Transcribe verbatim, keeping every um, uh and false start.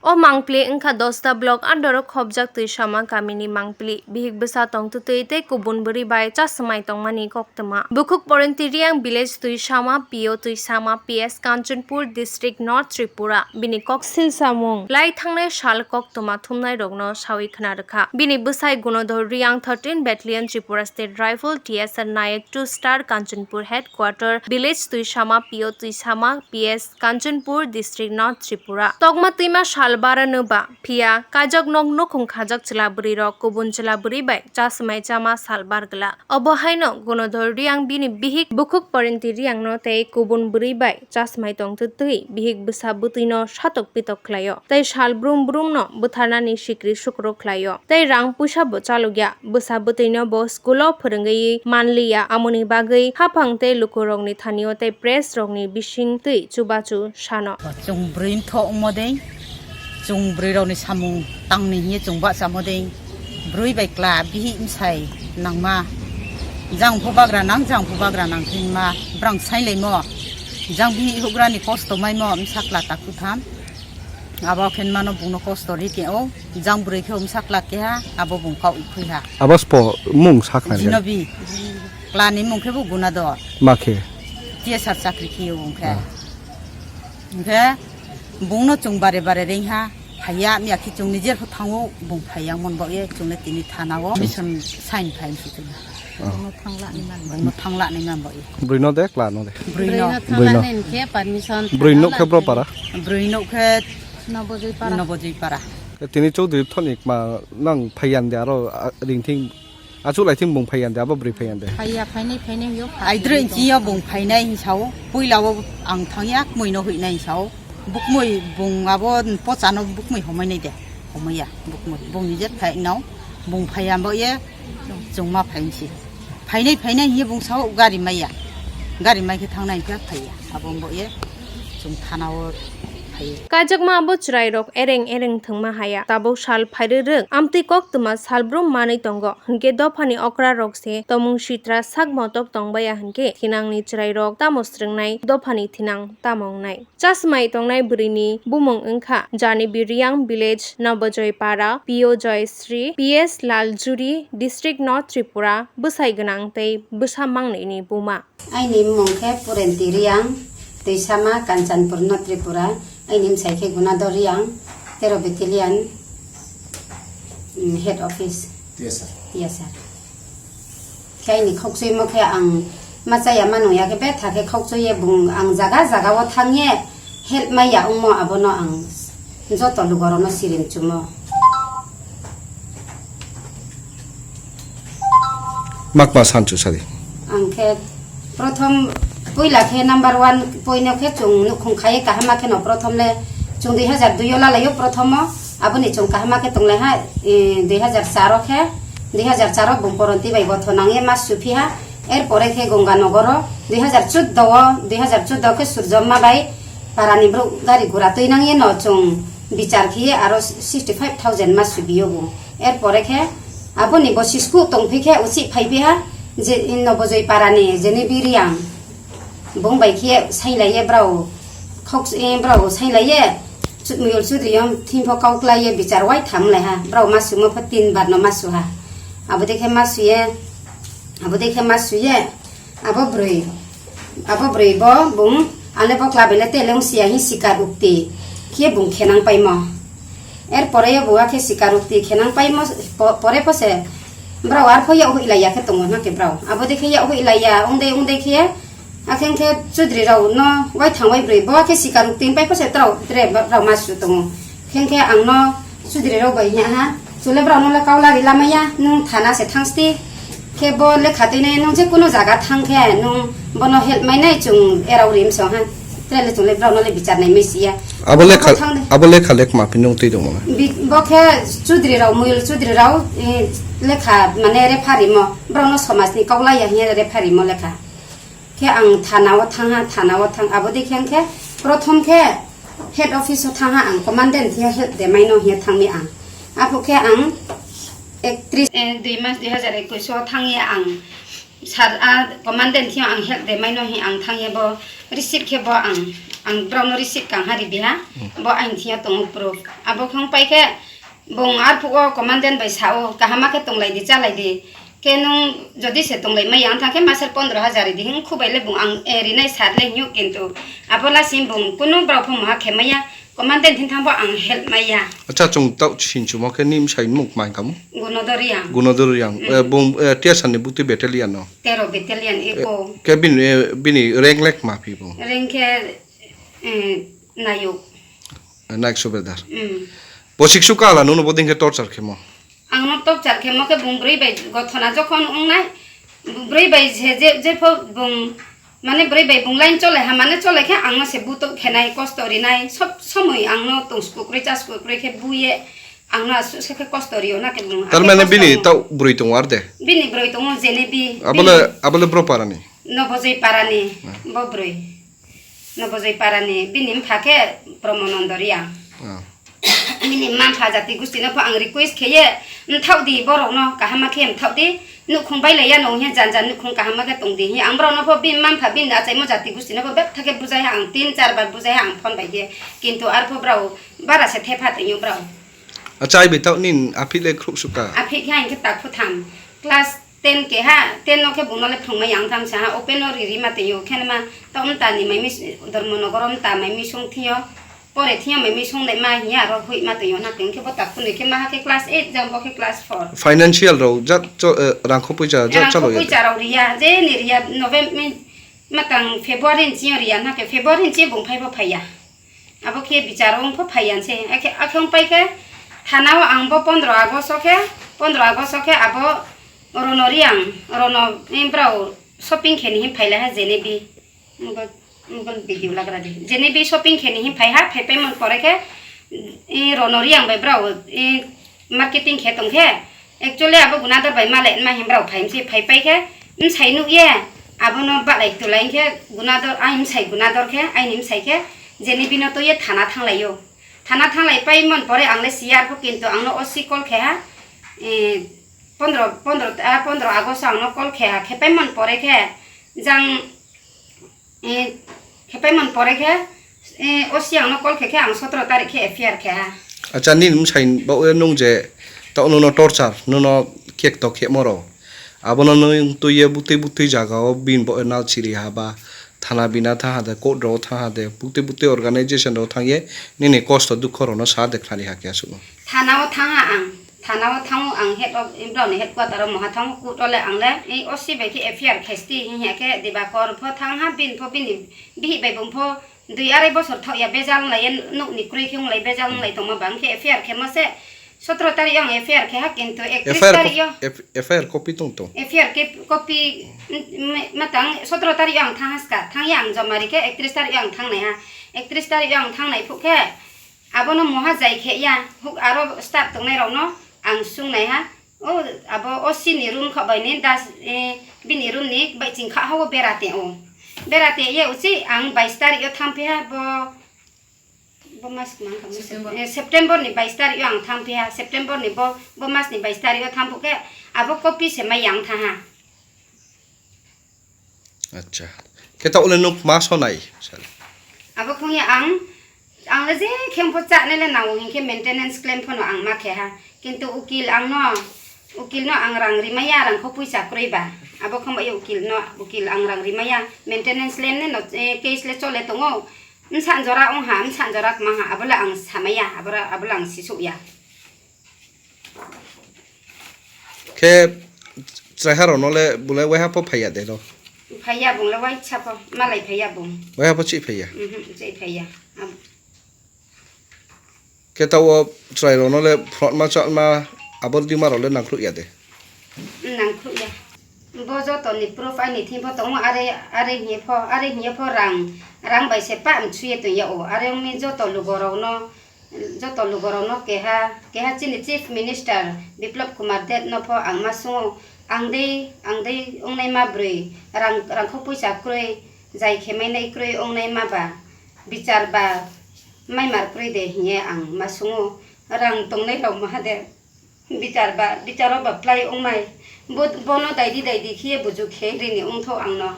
O mangpili wngkha Dosta block under o khobjak Twisama kamini mangpili. Bihik bwsa tongtwtwi tei kubun bwrwi bai chasmai tongmani koktwma. Bukhuk Porinti Riang village Twisama, P O Twisama, P S Kanchanpur district North Tripura. Bini kok silsamung lai thangnai sal koktwma thumnai rokno sawi khna rwkha. Bini bwsai Gunodhor Riang thirteen Battalion Tripura State Rifle T S R Nayek two star Kanchanpur headquarter village Twisama, P O Twisama, P S Kanchanpur district North Tripura. Tokma twima sal bara no ba, phiya kajak nok nukhung khajak chwla bwrwi rok kubun chwla bwrwi bai chasmai chama sal bar glak. Obo haino Gunodhor Riang bini bihik Bukhuk Porinti Riang no tei kubun bwrwi bai chasmai tongtwtwi bihik bwsa bwtwi no satok pitok khlaio tei sal brum brum no bwtharnani sikri sukro khlaio tei rang puisa bo chalokya. Bwsa bwtwi no bo school o phwrwngwi manliya, amoni bagwi haphang tei lukurokni thanio tei press rokni bising twi chubachu sano. Chwng bwrwi mthoh wngmo dei, chwng bwrwi rokni samung tangni hiye chwng bahchamo dei, bwrwi bai kla bihik bwsai nangma, jang phu bagra nang, jang phu bagra nang hinma brang sailaimo, jang bihik hugrani kosto maimo bwsa kla takhuk tham. Abo khe mano bungno kosto ri teo, jang bwrwi khe umsa kla keha, abo bung kau ikhwi ha. Abo spo mung sakna Jinobi, klani mung khe bo Gunador. Ma khe? T S R chakri khiyo bung khe. Ah. Hwnkhe bungno chwng bare bare ring ha, phaiya, miya khe chwng nijer pho thango, bung phaiya mon bo ye, chwng le tini thana o mission sign phai si chwng. Ah. Bungno thangla ni man bo. Bungno thangla ni man bo ye. Bwrwi no de, kla no de? Bwrwi no. Bwrwi no thangla ni khe permission. Bwrwi no khe bro para? Bwrwi no khe Nobojoi para. Nobojoi para. Tini Chaudhary Thonik ma nang phaiyan de aro, ah, ringthing achuk lai thing bung phaiyan de, abo bwrwi phaiyan de. Phaiya, phainai, phainai yo. Aidre inchi yo bung phainai hinsao. Puila o ang thangya, kmui no huinai hinsao. Bukmui bung abo pochano bukmui homai nai de. Homaiya, bukmui. Bung nijer phai nao. Bung phaiya bo ye. Chwng ma phai si. Phainai, phainai hiye bung sao gari maiya. Gari mai khe thangnai khe phaiya. Abo bo ye. Chwng thana o phaiya. Kaijakma abo chwrairok ereng ereng thwngma haya. Tabuk sal phairwrwk amtwi koktwma salbrum manwi tongo. Hwnkhe dophani okrarok se tomung sitra sak motok tongbaiya hwnkhe thinangni chwrairok tamo srwngnai, dophani thinang tamo wngnai. Chasmai tongnai bwrwini bumung wngkha Janibi Riang village, Nobojoi para, P O Joyasri, P S Laljuri, district North Tripura, bwsai gwnang tei bwsa mangnaini buma. Aini mung khe Purenti Riang, Twisama, Kanchanpur, North Tripura. Aini bwsai khe Gunador Riang, tero battalion, mm, head office. Yes, sir. Yes, sir. Khe aini khokchuimo khe ang ma chaya ma nungya khe betha khe khokchuiye bung ang jaga jaga o thangye help maiya wngmo abono ang joto lugorokno sirim chumo. Makma sanchu sadi. Ang khe prothom puila khe number one poino khe chwng nukhung khai kahama kheno prothom le chwng dui hazar dui o lalaio prothomo aboni chwng kahama khe tonglai ha, eh, dui hazar char o khe, dui hazar char o bung Poronti bai gotho nangye mas suphi ha. Er pore khe Ganga Nogoro dui hazar chuddo o, dui hazar chuddo khe Surjomma bai parani borok gari gura twi nangye no chwng bichar khiye aro sixty five thousand mas subiyo bo. Er pore khe aboni bo sisku tongphi khe uchi phai phi ha je Nobojoi parani jeni biriang bung bai khe sailaiye brao khok, eh, brao sailaiye Chut-, Muyul Chudri yom thim pho kau klaiye bichar wai tham lai ha. Brao mas sumo pho tin bar no mas su ha. Abo dekhe mas suye, abo dekhe mas suye, abo broi, abo broi bo bung ale bo kla bele teleng siya hi sikar ukti khe bung khenang paimo. Er pore yo bua khe sikar ukti khenang paimo po-, pore pho se brao ar pho yag hui laiya khe tongo na khe brao. Abo dekhe yag hui laiya, ongde ongde khe Akhe khe chudri rao no wai thang wai broi bo khe sikar rok tin pai pho se trao tre ba-, rao ma su tongo. Khe khe ang no chudri rao bai hya ha, chule brao no le kaula ri lamaya, nung thana se thang sti. Khe bo le khatui nai nung je kuno jaga thang khe nung bono help mai nai chung erao rim so ha. Tre le chung le brao no le bichar nai mai si ya. Abo lekha, thang de. Abo lekha lek ma phi nung twi dong mo na. Bi-, bo khe chudri rao, muyul chudri rao, eh, lekha mane referee mo. Brao no somaj ni kaula ya hiya referee mo lekha. Khe ang thana o thang ha, thana o thang, abo dei khe ang khe prothom khe head office o thang ha, ang commandant hiya help de mai no hiya thang mi ang. Aphuh khe ang ektris, eh, dui mas dui hazar ekwis o thang ya ang Sir, a commandant thio ang help de maino hi ang thangye bo receipt khe bo ang, ang brao no receipt kang ha ribi ha, Hmm. bo aini thio tongo proof. Abo khe wng pai khe bung arphuh o commandant bai sa o, kaham ma khe tong lai di, cha lai di. Khe nwng jodi se tong lai maya wng thang khe maser pondro hajar ridi, hing khubai le bung ang, eh, rinai sir le hing yo, kintu abo lasing bung kunu brao pho moha khe maya. Commandant hin thangbo ang help maya. Acha, chwng tau sinchumo khe ni bwsai mung mai kamu? Gunodor Riang. Gunodor Riang. Mm. Eh, bung, eh, Tiasan ni bukti battalion no? Tero battalion, eh, eko. Ke bini, eh, bini rank lek ma phi bung? Rank khe, eh, nayok. Eh, nayok subedar. Mm. Bo siksu kala nuno bo dingkhe torture khemo? Ang no torture khe mo khe bung brwi bai gothona jokhon wngnai, brwi bai je, je, jepho bung, mane brwi bai bung line chole ha, mane chole khe ang no se butok khenai, kosto rinai, sob somoi ang no tong skukrwi cha skukrwi khe buye, ang no aswk se khe kosto rio na khe bung. Tar mane bini tau brwi tongo ar de? Bini brwi tongo Jenebi. Abole, bini abole bro parani? Nobojoi parani, hmm, bo brwi. Nobojoi parani, bini mpha khe Promonondo Riang. Ah. Bini mma mpha jati gusti no pho ang request kheye, mthok di borok no kaham ma khe mthok di, nukhung bai lai ya no he jan jan nukhung kaham ma khe tong di he ang borok no pho bini mma mpha bini achaimo jati gusti no pho bek thake bujai ha ang tin char bar bujai ha ang phone bai khe, kintu ar pho brao bara se thepha tongyo brao. Acha, ai bai tau nin aphik le khruk suka? Aphik khe ang khe tak pho tham class ten keha, ten no khe bung no le phrwngmai yang tham sa ha, open no riri ma tongyo, khe ma tau mta ni mai mis-, Dharmanagar o mta mai misung thio, pore thio mai misung dai ma hiya aro hui ma tongyo, na tong khe bo tak phunui khe ma ha khe class eight jang bo khe class four. Financial rok jak cho, eh, rang kho puisa jak chalo ya? Rang kho puisa rok riya, je ni riya November, matang February ni sio riya, na khe February ni sio bung phai bo phai ya. Abo khe bichar wng pho phai ya se. Akhe, akhe wng pai khe thana o ang bo pondro August o khe, pondro August o khe abo Rono Riang, Rono ni brao shopping khe ni hin phai lai ha Jenebi. Bo, bo video lagra di. Jenebi shopping khe ni hin phai ha, phai pai mon pore khe, i Rono Riang bai brao, i marketing khe tong khe, actually abo Gunador bai male ma himrao phai mse phai pai khe, msai nuk ye, abono balai tulai khe Gunador, ai msai Gunador khe, aini msai khe, Jenebi no twi ye thana thang lai o. Thana thang lai pai mon pore ang le siya arpho, kintu ang no O C call khe ha, eh, pondro, pondro, ah, pondro August o ang no call khe ha, khe pai mon pore khe, jang, eh, khe pai mon pore khe, eh, O C ang no call khe khe ang sotro tarik khe F I R khe ha. Acha, nini bwsai bo nung je to nuno torture, nuno kek to khe moro. Abono nung twi ye butwi butwi jaga o bini bo nal siri ha ba thana bina thang ha de, court ro thang ha de, butwi butwi organization ro thang ye nini kosto dukho ro no sa de khnari ha khe aswk no. Thana o thang ha ang. Thana o thango ang head of, brao ni headquarter o moha thango, court o le ang le, ei O C bai khe F I R khe sti hing ya khe Dibakor pho thang ha, bin pho bini bihih bai bung pho dui arai bosor thok ya bejal wng lai ya, nuk ni kroi khe wng lai bejal wng lai tongma bang khe F I R khe mo se sotro tarik o ang F I R khe ha, kintu ektrish tarik o F I R copy tong tong. F I R khe copy, mm, mm, matang sotro tarik o ang thang ha ska, thang ya ang joma ri khe ektrish tarik o ang thang nai ha, ektrish tarik o ang thang nai phuh khe, abono moha jai khe ya, huk aro staff tongnai rok no ang sung nai ha. O abo O C ni room kha bai ni das, eh, bini room ni bai ching kha ha o bera te o. Bera te ye uchi ang bais tarik o thang phi ha bo, bo mas mang kha September. Eh, September ni bais tarik o ang thang phi ha, September ni bo, bo mas ni bais tarik o thang phu khe abo copy se mai yang tha ha. Acha. Khe ta ule nuk ma sonai, sir? Abo khong ya ang, ang le je khe pho cha ne le nang hing khe maintenance claim pho no ang ma khe ha. Kintu ukil ang no, ukil no ang rang ri maya, rang kho puisa kroi ba. Abo khong ba ya ukil no, ukil ang rang ri maya, maintenance claim ne no, eh, case le chole tongo. Msan jora ong ha, msan jora kma ha, abo le ang sa maya, abo le, abo le ang sisuk ya. Khe chwraiha rokno le bole waiha pho phaiya de ro? Phaiya bung le waisa pho, malai phaiya bung. Waiha pho chih phaiya? Mhm, chih phaiya. Am- Khe ta o chwrai rokno le phrotma chakma abor dima rok le nangkhruh ya de? Nangkhruh ya. Bo joto ni proof aini thing pho tongo, are, are hiye pho, are hiye pho rang, rang bai se pa mchuye tong ya o. Are ongni joto lugo rokno, joto lugo rokno keha, keha chini Chief Minister Biplab Kumar Deb no pho ang ma sungo, ang dei, ang dei ongnai ma bwrwi, rang, rangkho puisa kwrwi, jai khe mainai kwrwi ongnai ma ba, bichar ba maimar kwrwi de hiye ang ma sungo, rang tongnai rok maha de. Bichar ba, bicharo ba plai ongmai. Bo, bono daidi daidi khiye buju khe rini ongtho angno.